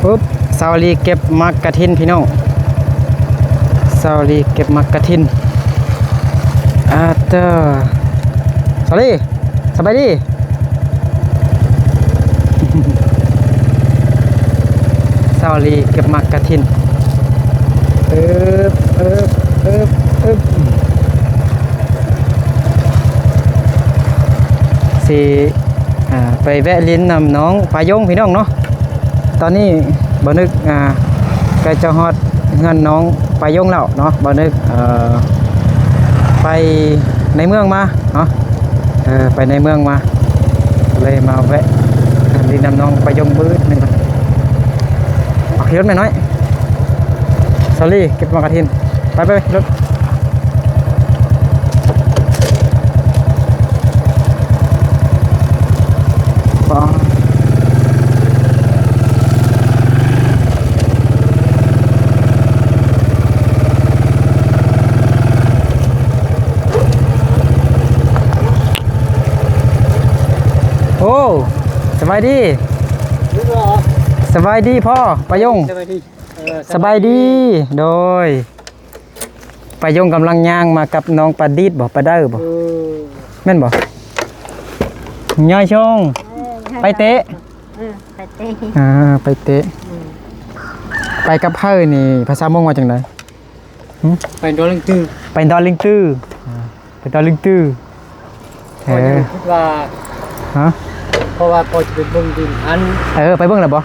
ປຸບ ສາວລີເກັບໝາກກະທິນພີ່ນ້ອງ ສາວລີເກັບໝາກກະທິນ ອາເຕີ ສາວລີ ສະບາຍດີ ສາວລີເກັບໝາກກະທິນ ເອີບ ເອີບ ເອີບ ເອີບ ຊິ ອ່າ ໄປແວະຫຼິ້ນນຳນ້ອງປາຍົງພີ່ນ້ອງເນາະ. ຕອນນີ້ບ່າວນຶກ ອ່າ ໃກ້ຈະຮອດເຮືອນນ້ອງປາຍົງແລ້ວເນາະ. ບ່າວນຶກ ເອີ ໄປໃນເມືອງມາເນາະ ເອີ ໄປໃນເມືອງມາ ເລີຍມາແວະຫຼິ້ນນຳນ້ອງປາຍົງບຶດໜຶ່ງກ່ອນ. ເອົາ ຂີ່ລົດແມ່ນ້ອຍ ສາວລີ ເກັບໝາກກະທິນ ໄປ ໄປ ໄປ ຂີ່ລົດ. ໂອ້ ສະບາຍດີ ສະບາຍດີພໍ່ປາຍົງ ສະບາຍດີ ເອີ ສະບາຍດີ ໂດຍ. ປາຍົງກຳລັງຍ່າງມາກັບນ້ອງປາດີດບໍ ປາເດີບໍ ເອີ ແມ່ນບໍ? ຍາຍຊົງ ເອີ ໄປເຕະ ເອີ ໄປເຕະ ອ່າ ໄປເຕະ ເອີ ໄປກັບໃຜນີ້ ພາສາມົ້ງວ່າຈັ່ງໃດ? ຫຶ? ໄປດອນລິງຕື້ ໄປດອນລິງຕື້ ອ່າ ໄປດອນລິງຕື້. ເອີ ຂ້ອຍຄິດວ່າ ຮະ? ເພາະວ່າພໍ່ຊິໄປເບິ່ງດິນ ອັນ ເອີ ໄປເບິ່ງແລ້ວບໍ່?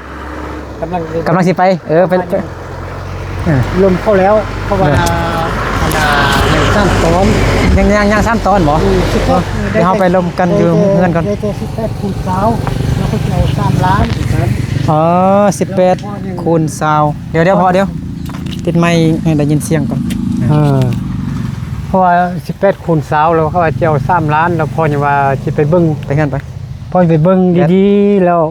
ກຳລັງ ກຳລັງຊິໄປ ເອີ ໄປ ເອີ ລົມເຂົ້າແລ້ວ ເພາະວ່າ ເອີ ອັນນ່າ ຍັງສາມຕອນ ຍັງ ຍັງ ຍັງສາມຕອນບໍ່? ອືມ ເອີ ດຽວເຮົາໄປລົມກັນຢູ່ເຮືອນກ່ອນ ໄດ້ແຕ່ສິບແປດຄູນຊາວ ແລ້ວເຂົາຊິເອົາສາມລ້ານ ເອີ ສິບແປດ ຄູນຊາວ ດຽວ ດຽວພໍ່ ດຽວ ຕິດໄມໃຫ້ໄດ້ຍິນສຽງກ່ອນ ເອີ ເພາະວ່າສິບແປດຄູນຊາວ ແລ້ວເຂົາວ່າຈະເອົາສາມລ້ານ ແລ້ວພໍ່ຍັງວ່າຊິໄປເບິ່ງ ໄປເຮືອນໄປ ພໍ່ຊິໄປເບິ່ງດີໆ ແລ້ວ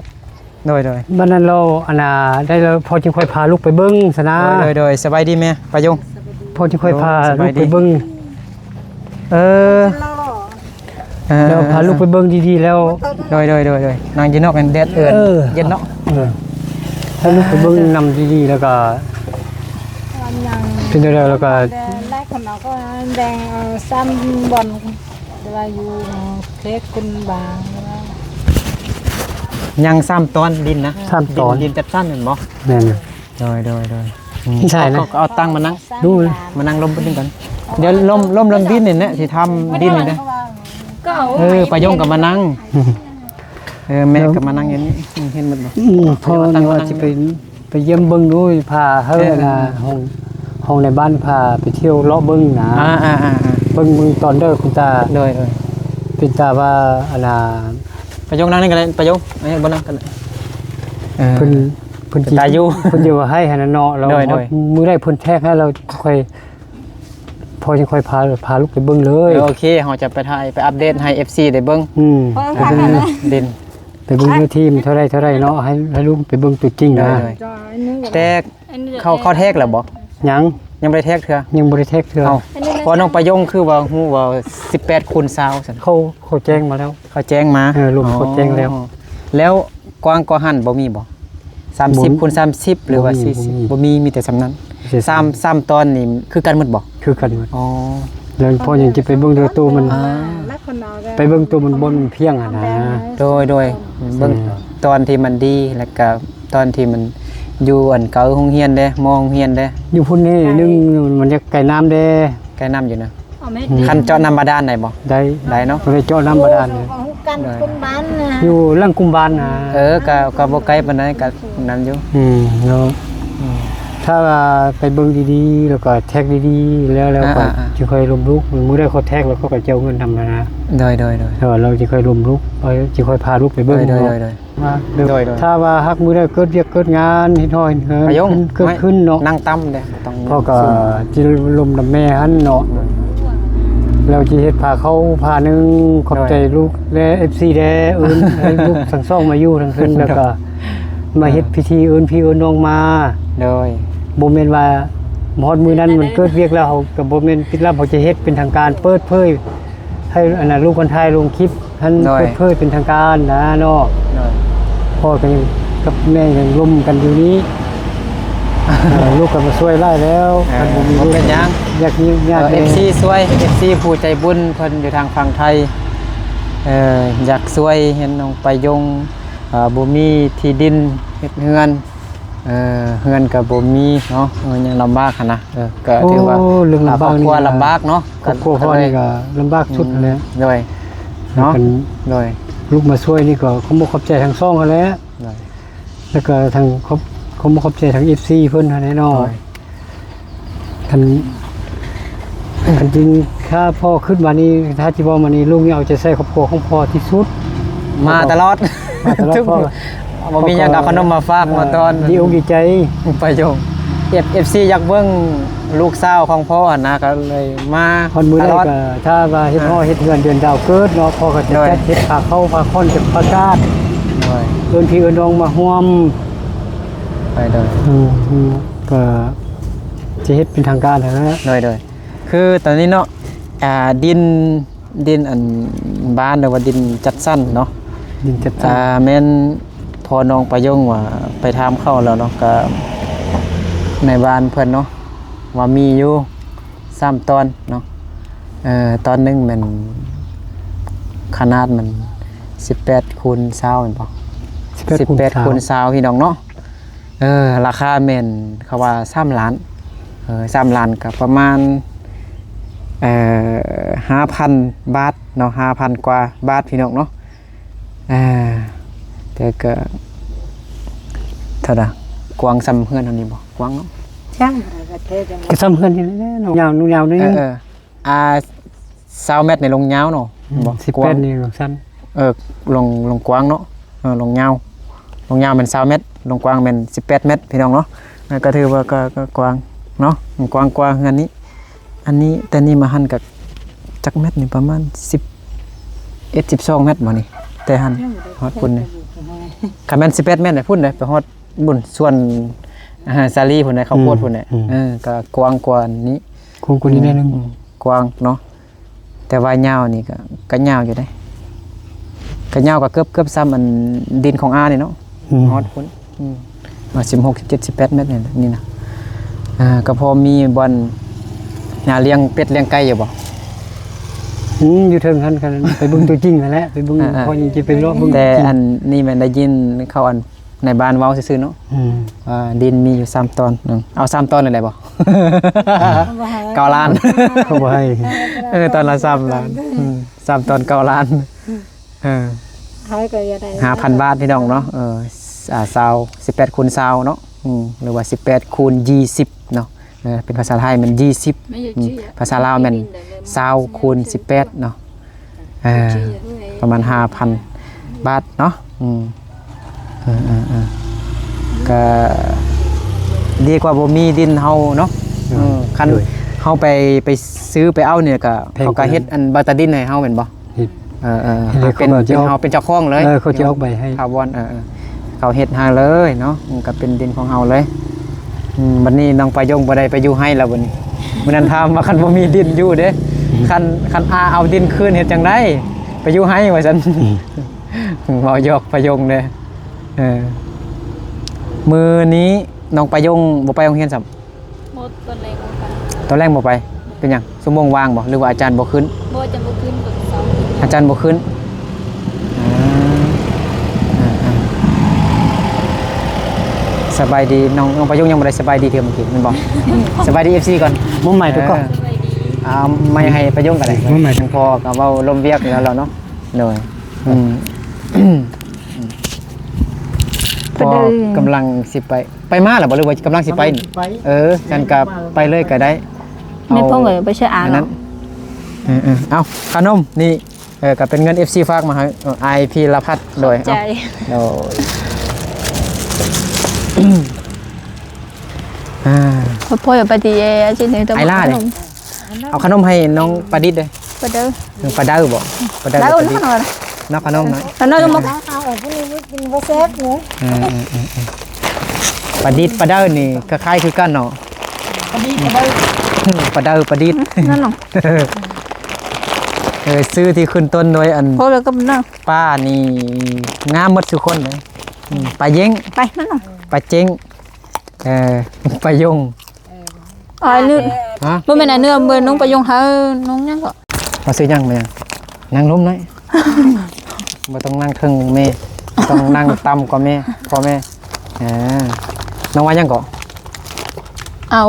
ໂດຍໆ ບັດນັ້ນແລ້ວ ອັນນ່າ ໄດ້ແລ້ວ ພໍ່ຈຶ່ງຄ່ອຍພາລູກໄປເບິ່ງຊັ້ນນະ ໂດຍໆ ສະບາຍດີແມ່ປາຍົງ ພໍ່ຈຶ່ງຄ່ອຍພາລູກໄປເບິ່ງ ເອີ ເອີ ແລ້ວພາລູກໄປເບິ່ງດີໆ ແລ້ວ ໂດຍໆໆ ນັ່ງຢູ່ນອກນັ້ນແດດເອີ ເອີ ເຢັນເນາະ ເອີ ພາລູກໄປເບິ່ງນຳດີໆ ແລ້ວກໍ ເປັນຈັ່ງໃດ ແລ້ວກໍ ແລກຂອງເຮົາກໍແບ່ງເອົາສາມບ່ອນ ແຕ່ວ່າຢູ່ເຂດຄຸນບາງ ຍັງສາມຕອນດິນນະ ສາມຕອນ ດິນ ດິນຈັດສັນແມ່ນບໍ່? ແມ່ນ ໂດຍ ໂດຍ ໂດຍ ອືມ ໃຊ່ນະ ເອົາ ເອົາຕັ່ງມານັ່ງ ມານັ່ງລົມເພິ່ນກ່ອນ ດຽວລົມ ລົມເລື່ອງດິນນີ້ແຫຼະ ຊິຖາມດິນນີ້ເດີ ເອີ ປາຍົງກໍມານັ່ງ ເອີ ແມ່ກໍມານັ່ງຢູ່ນີ້ ເຫັນໝົດບໍ່? ອືມ ພໍ່ວ່າຊິໄປ ໄປຢ້ຽມເບິ່ງດູ ພາໃຫ້ ເອີ ອັນນ່າ ຫ້ອງ ຫ້ອງໃນບ້ານ ພາໄປທ່ຽວເລາະເບິ່ງນະ ອ່າໆໆໆ ເບິ່ງ ເບິ່ງຕອນເດີ ເປັນຕາ ໂດຍໆ ເປັນຕາວ່າ ອັນນ່າ ປາຍົງນັ່ງນີ້ກໍໄດ້ ປາຍົງ ອັນນີ້ບໍ່ນັ່ງກັນ ເອີ ເພິ່ນ ເພິ່ນ ເປັນຕາຢູ່ ເພິ່ນຊິວ່າໃຫ້ຫັ້ນນະເນາະ ແລ້ວ ໂດຍໆ ມື້ໃດເພິ່ນແທກໃຫ້ ແລ້ວຄ່ອຍ ພໍ່ຈຶ່ງຄ່ອຍພາ ພາລູກໄປເບິ່ງເລີຍ ເອີ ໂອເຄ ເຮົາຈະໄປຖ່າຍ ໄປອັບເດດໃຫ້ເອັຟຊີໄດ້ເບິ່ງ ອືມ ເອີ ເບິ່ງເນື້ອທີ່ມັນເທົ່າໃດເທົ່າໃດເນາະ ໃຫ້ ໃຫ້ລູກໄປເບິ່ງຕົວຈິງນະ ໂດຍໆ ແຕ່ເຂົາ ເຂົາແທກແລ້ວບໍ່? ຍັງ ຍັງບໍ່ໄດ້ແທກເທື່ອ ຍັງບໍ່ໄດ້ແທກເທື່ອ ເອົ້າ ເພາະນ້ອງປາຍົງຄືວ່າຮູ້ວ່າສິບແປດຄູນຊາວຊັ້ນ ເຂົາ ເຂົາແຈ້ງມາແລ້ວ ເຂົາແຈ້ງມາ ເອີ ລົມເຂົາແຈ້ງແລ້ວ ອໍ ແລ້ວກວ້າງກວ່າຫັ້ນບໍ່ມີບໍ່? ສາມສິບ ບໍ່ ຄູນສາມສິບ ຫຼືວ່າ ບໍ່ມີ ສີ່ສິບ ບໍ່ມີ ບໍ່ມີ ມີແຕ່ສ່ຳນັ້ນ ມີແຕ່ສ່ຳນັ້ນ ສາມ ສາມຕອນນີ້ຄືກັນໝົດບໍ່? ຄືກັນໝົດ ອໍ ແລ້ວພໍ່ຍັງຈະໄປເບິ່ງໂຕມັນ ອ່າ ໄປເບິ່ງໂຕມັນບ່ອນມັນພຽງຫັ້ນນະ ໂດຍໆ ເບິ່ງ ອືມ ຕອນທີ່ມັນດີ ແລ້ວກະຕອນທີ່ມັນຢູ່ອັນໃກ້ໂຮງຮຽນເດ້ ມໍໂຮງຮຽນເດ້ ຢູ່ພຸ້ນນີ້ໜຶ່ງ ມັນຢາກໃກ້ນ້ຳເດ້ ໃກ້ນ້ຳຢູ່ນະ ອືມ ຄັນເຈາະນ້ຳບາດານໄດ້ບໍ່? ໄດ້ ໄດ້ເນາະ ໄດ້ເຈາະນ້ຳບາດານ ໂອ້ ຢູ່ຫຼັງກຸ່ມບ້ານນະ ເອີ ກໍ ກໍບໍ່ໄກປານໃດ ກໍນັ້ນຢູ່ ອືມ ເນາະ ອືມ ຖ້າວ່າໄປເບິ່ງດີໆ ແລ້ວກໍແທກດີໆ ແລ້ວ ແລ້ວກໍ ອ່າໆໆ ຈຶ່ງຄ່ອຍລົມລຸກ ມື້ໃດເຂົາແທກແລ້ວເຂົາກໍຈະເອົາເງິນນຳຫັ້ນນະ ໂດຍໆໆ ແລ້ວເຮົາຈຶ່ງຄ່ອຍລົມລຸກ ເຮົາຈຶ່ງຄ່ອຍພາລູກໄປເບິ່ງ ໂດຍໆ ເນາະ ໂດຍໆ ມາ ໂດຍໆ ຖ້າວ່າຫາກມື້ໃດເກີດວຽກເກີດງານ ເຮັດຫໍເຮັດເຮືອນ ປາຍົງ ເກີດຂຶ້ນເນາະ ນັ່ງຕ່ຳເດ້ ຕ້ອງ ພໍ່ກໍຊິລົມນຳແມ່ຫັ້ນເນາະ ໂດຍ ແລ້ວຊິເຮັດພາເຂົ້າພາໜຶ່ງ ຂອບໃຈ ໂດຍ ລູກແລ ເອັຟຊີ ແດ່ ເອີ້ນໃຫ້ລູກທັງສອງມາຢູ່ທັງເທິງ ແລ້ວກໍມາເຮັດພິທີເອີ້ນພີ່ເອີ້ນນ້ອງມາ ໂດຍ ບໍ່ແມ່ນວ່າຮອດມື້ນັ້ນມັນເກີດວຽກແລ້ວ ເຮົາກໍບໍ່ແມ່ນປິດລັບ ເຮົາຈະເຮັດເປັນທາງການ ເປີດເຜີຍ ໃຫ້ອັນນ່າ ລູກຄົນໄທລົງຄລິບ ຫັ້ນ ໂດຍ ເປີດເຜີຍເປັນທາງການນະເນາະ ໂດຍ ພໍ່ກໍຍັງ ກັບແມ່ຍັງລົມກັນຢູ່ນີ້ ເອີ ລູກກໍມາຊ່ວຍຫຼາຍແລ້ວ ເອີ ຄັນບໍ່ມີ ບໍ່ເປັນຫຍັງ ຢາກຍາກ ເອີ ແດ່ ເອັຟຊີຊ່ວຍ ເອັຟຊີຜູ້ໃຈບຸນເພິ່ນຢູ່ທາງຝັ່ງໄທ ເອີ ຢາກຊ່ວຍເຫັນນ້ອງປາຍົງ ເອີ ບໍ່ມີທີ່ດິນເຮັດເຮືອນ ເອີ ເຮືອນກໍບໍ່ມີເນາະ ເອີ ຍັງລຳບາກຫັ້ນນະ ເອີ ກໍຖືວ່າ ໂອ້ ເລື່ອງລຳບາກນີ້ ຄອບຄົວລຳບາກເນາະ ຄອບຄົວພໍ່ນີ້ກໍລຳບາກສຸດ ອືມ ຫັ້ນແຫຼະ ໂດຍ ເນາະ ເປັນ ໂດຍ ລູກມາຊ່ວຍນີ້ກໍຂອບອົກຂອບໃຈທັງສອງຫັ້ນແຫຼະ ໂດຍ ແລ້ວກໍທາງຂອບ ຂອບອົກຂອບໃຈທາງເອັຟຊີເພິ່ນຫັ້ນແຫຼະເນາະ ໂດຍ ຄັນ ຄັນຈິງ ຖ້າພໍ່ຄິດວ່ານີ້ ຖ້າຊິເວົ້າມານີ້ ລູກນີ້ເອົາໃຈໃສ່ຄອບຄົວຂອງພໍ່ທີ່ສຸດ ມາຕະຫຼອດ ມາຕະຫຼອດ ພໍ່ ບໍ່ມີຫຍັງກໍເອົາຂະໜົມມາຝາກ ເອີ ມາຕ້ອນ ດີອົກດີໃຈ ປາຍົງ ເອັຟ ເອັຟຊີຢາກເບິ່ງລູກສາວຂອງພໍ່ຫັ້ນນະ ກໍເລີຍມາ ຮອດມື້ໃດກໍ ຖ້າວ່າເຮັດຫໍເຮັດເຮືອນເດືອນດາວເກີດເນາະ ພໍ່ກໍຈະ ໂດຍ ຈັດເຮັດພາເຂົ້າພາຂ້ອນ ຈະປະກາດ ໂດຍ ເອີ້ນພີ່ເອີ້ນນ້ອງມາຮ່ວມ ໂດຍ ໂດຍ ອືມ ອືມ ກໍຈະເຮັດເປັນທາງການຫັ້ນແຫຼະ ໂດຍ ໂດຍ ຄືຕອນນີ້ເນາະ ອ່າ ດິນ ດິນອັນບ້ານ ຫຼືວ່າດິນຈັດສັນເນາະ ດິນຈັດສັນ ອ່າ ແມ່ນພໍ່ນ້ອງປາຍົງວ່າໄປຖາມເຂົາແລ້ວເນາະ ກໍໃນບ້ານເພິ່ນເນາະ ວ່າມີຢູ່ສາມຕອນເນາະ ເອີ ຕອນໜຶ່ງແມ່ນຂະໜາດມັນສິບແປດຄູນຊາວແມ່ນບໍ່? ສິບແປດ ສິບແປດຄູນຊາວ ຄູນຊາວ ພີ່ນ້ອງເນາະ ເອີ ລາຄາແມ່ນເຂົາວ່າສາມລ້ານ ເອີ ສາມລ້ານກໍປະມານ ເອີ ຫ້າພັນບາດເນາະ ຫ້າພັນກວ່າບາດ ພີ່ນ້ອງເນາະ ເອີ ແຕ່ກໍເທົ່າໃດ ກວ້າງສ່ຳເຮືອນເຮົານີ້ບໍ່? ກວ້າງເນາະ ກໍສ່ຳເຮືອນນີ້ແຫຼະເນາະ ຍາວ ຍາວໜ້ອຍໜຶ່ງ ເອີ ເອີ ອ່າ ຊາວແມັດໃນລວງຍາວເນາະ ອືມ ບໍ່ ສິບແປດ ກວ້າງ ນີ້ລວງສັ້ນ ເອີ ລວງ ລວງກວ້າງເນາະ ເອີ ລວງຍາວ ລວງຍາວແມ່ນຊາວແມັດ ລວງກວ້າງແມ່ນສິບແປດແມັດ ພີ່ນ້ອງເນາະ ເອີ ກໍຖືວ່າກໍ ກໍກວ້າງເນາະ ມັນກວ້າງກວ່າເຮືອນນີ້ ອັນນີ້ ແຕ່ນີ້ມາຫັ້ນກໍຈັກແມັດນີ້ ປະມານສິບເອັດ ສິບສອງແມັດບໍ່ນີ້ ແຕ່ຫັ້ນຮອດພຸ້ນນີ້ ຄັນແມ່ນສິບແປດແມັດນີ້ ພຸ້ນເດ້ ໄປຮອດບຸນສວນ ອ່າ ສາລີພຸ້ນເດ້ ເຂົ້າໂພດພຸ້ນເດ້ ອືມ ເອີ ກໍກວ້າງກວ່ານີ້ ກວ້າງກວ່ານີ້ໜ້ອຍໜຶ່ງ ອືມ ກວ້າງເນາະ ແຕ່ວ່າຍາວນີ້ກໍ ກໍຍາວຢູ່ເດ້ ກໍຍາວກໍເກືອບ ເກືອບສ່ຳອັນດິນຂອງອານີ້ເນາະ ອືມ ຮອດພຸ້ນ ອືມ ວ່າສິບຫົກ ສິບເຈັດ ສິບແປດແມັດນີ້ນະ ອ່າ ກໍພໍມີບ່ອນ ອ່າ ລ້ຽງເປັດລ້ຽງໄກ່ຢູ່ບໍ່? ອືມ ຢູ່ເທິງຫັ້ນ ຄັນໄປເບິ່ງຕົວຈິງຫັ້ນແຫຼະ ໄປເບິ່ງ ອ່າໆ ພໍຍັງຊິໄປເລາະເບິ່ງ ແຕ່ອັນນີ້ແມ່ນໄດ້ຍິນເຂົາອັນ ໃນບ້ານເວົ້າຊື່ໆເນາະ ອືມ ວ່າດິນມີຢູ່ສາມຕອນ ເອົາສາມຕອນເລີຍໄດ້ບໍ່? ບໍ່ໃຫ້ ເກົ້າລ້ານ ເຂົາບໍ່ໃຫ້ ເອີ ຕອນລະສາມລ້ານ ອືມ ສາມຕອນເກົ້າລ້ານ ເອີ ໃຫ້ກໍຢ່າໄດ້ ຫ້າພັນບາດ ພີ່ນ້ອງເນາະ ເອີ ອ່າ ຊາວ ສິບແປດຄູນຊາວເນາະ ອືມ ຫຼືວ່າສິບແປດຄູນຊາວເນາະ ເອີ ເປັນພາສາໄທແມ່ນຊາວ ອືມ ພາສາລາວແມ່ນຊາວຄູນສິບແປດເນາະ ເອີ ປະມານຫ້າພັນບາດເນາະ ອືມ ເອີໆໆ ກໍດີກວ່າບໍ່ມີດິນເຮົາເນາະ ເອີ ເອີ ຄັນ ໂດຍ ເຮົາໄປ ໄປຊື້ໄປເອົານີ້ກໍ ແພງ ເຂົາກໍເຮັດອັນບັດຕາດິນໃຫ້ເຮົາແມ່ນບໍ່? ເຮັດ ເອີໆ ເປັນ ເປັນເຮົາເປັນເຈົ້າຂອງເລີຍ ເອີ ເຂົາຈະອອກໃບໃຫ້ ຖາວອນ ເອີໆ ເຂົາເຮັດໃຫ້ເລີຍເນາະ ມັນກໍເປັນດິນຂອງເຮົາເລີຍ ອືມ ບັດນີ້ນ້ອງປາຍົງບໍ່ໄດ້ໄປຢູ່ໄຮ່ແລ້ວບັດນີ້ ມື້ນັ້ນຖາມວ່າຄັນບໍ່ມີດິນຢູ່ເດ້ ອືມ ຄັນ ຄັນອາເອົາດິນຄືນເຮັດຈັ່ງໃດ ໄປຢູ່ໄຮ່ວ່າຊັ້ນ ອືມ ເວົ້າຢອກປາຍົງເດ້ ເອີ ມື້ນີ້ນ້ອງປາຍົງບໍ່ໄປໂຮງຮຽນຊ້ຳ? ບໍ່ ຕອນແລງບໍ່ໄປ ຕອນແລງບໍ່ໄປ ເປັນຫຍັງ? ຊົ່ວໂມງວ່າງບໍ່ ຫຼືວ່າອາຈານບໍ່ຂຶ້ນ? ບໍ່ ອາຈານບໍ່ຂຶ້ນ ຕອນເຊົ້າ ອາຈານບໍ່ຂຶ້ນ ອືມ ສະບາຍດີ ນ້ອງ ນ້ອງປາຍົງຍັງບໍ່ໄດ້ສະບາຍດີເທື່ອມື້ກີ້ແມ່ນບໍ່? ສະບາຍດີເອັຟຊີກ່ອນ ມອບໄມໂຕກ່ອນ ເອີ ສະບາຍດີ ເອົາໄມໃຫ້ປາຍົງກໍໄດ້ ມອບໄມ ພໍ່ກໍເວົ້າລົມວຽກຢູ່ແລ້ວເນາະ ໂດຍ ອືມ ພໍ່ກຳລັງຊິໄປ ໄປມາແລ້ວບໍ່ ຫຼືວ່າກຳລັງຊິໄປ? ກຳລັງຊິໄປ ເອີ ຊັ້ນກໍໄປເລີຍກໍໄດ້ ແມ່ນພໍ່ເອີຍ ໄປຊ່ວຍອາເນາະ ເອີໆ ເອົາຂະໜົມນີ້ ເອີ ກໍເປັນເງິນເອັຟຊີຝາກມາໃຫ້ ເອີ ອ້າຍພີລະພັດ ໂດຍ ຂອບໃຈ ເອົາ ໂດຍ ອ່າ ຂອບໃຈປາຕິເອ ອາຈິດນີ້ ໄອລາເດ້ ເອົາຂະໜົມໃຫ້ນ້ອງປາດິດເດ້ ປາເດີ ເອີ ປາເດີບໍ່ ປາເດີ ເດີ ປາດິດ ເນາະ ຂະໜົມເນາະ ເອົາເອົາ ເອົາ ເອົາ ເອົາ ເອົາ ປາດິດ ປາເດີນີ້ຄ້າຍໆຄືກັນເນາະ ປາດິດ ປາເດີ ປາເດີ ປາດິດ ນັ້ນເນາະ ເອີ ຊື່ທີ່ຂຶ້ນຕົ້ນດ້ວຍອັນ ພໍແລ້ວກໍນະ ປານີ້ງາມໝົດທຸກຄົນເລີຍ ອືມ ປາເຢັງ ໄປ ມັນ ປາເຈັງ ເອີ ປາຍົງ ເອີ ອ້າຍເນື້ອ ຮະ ບໍ່ແມ່ນອ້າຍເນື້ອ ເບິ່ງນ້ອງປາຍົງ ເຮົານ້ອງຫຍັງເກາະ ມາຊື້ຫຍັງ ມາຫຍັງ ນັ່ງລົມໜ້ອຍ ບໍ່ຕ້ອງນັ່ງເທິງແມ່ ຕ້ອງນັ່ງຕ່ຳກວ່າແມ່ ພໍ່ແມ່ ເອີ ນ້ອງວ່າຫຍັງເກາະ ເອົາ